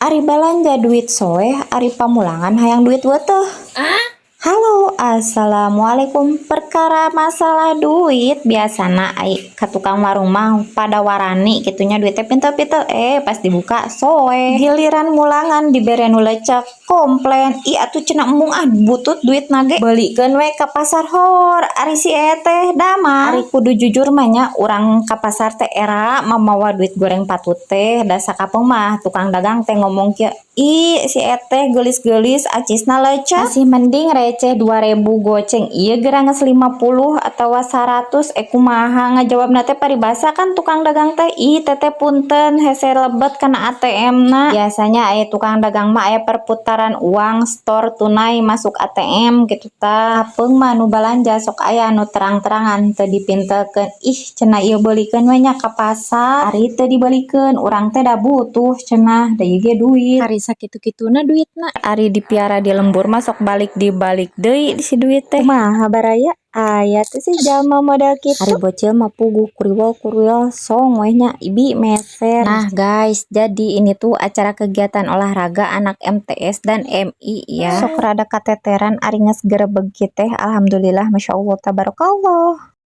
Ari balanja duit soeh, ari pamulangan hayang duit weuteuh. Halo, assalamualaikum. Perkara masalah duit biasana ai ka tukang warung mah pada warani kitu nya, duitnya pintel-pintel. Eh, pas dibuka soeh. Giliran mulangan dibere nu lecek, komplain. "Ih, atuh," cenah, "embung ah, butut duitna ge, beulikeun we ka pasar." Hor ari si eteh damang. Ari kudu jujur mah nya, urang ka pasar teh era mamawa duit goreng patut teh, da sakapeung mah tukang dagang teh ngomong kieu, "Ih, si eteh geulis-geulis, acisna lecek." Masih mending receh 2000, goceng, ieu geura geus 50 atawa 100. Eh, kumaha ngajawabna teh? Paribasa kan tukang dagang teh, "Ih, teteh, punten, hese lebet kana ATM na." Biasanya aya tukang dagang mah aya perputaran uang store tunai masuk ATM gitu tah. Kapeung mah nu balanja sok aya nu terang-terangan teu dipintelkeun. "Ih," cenah, "ieu beulikeun we nya ka pasar." Ari teu dibeulikeun, "Urang teh da butuh," cenah, "da ieu ge duit." Ari sakitu-kituna duitna. Ari dipiara di lembur mah sok balik dibalik deui si duit teh. Kumaha, baraya? Aya teu sih jalma model kitu? Ari bocil mah puguh kuriwol-kuriwol song we nya, ibi meser. Nah guys, jadi ini tuh acara kegiatan olahraga anak MTS dan MI ya. Sok rada kateteran ari geus gerebeg kieu teh. Alhamdulillah, masyaallah, tabarakallah.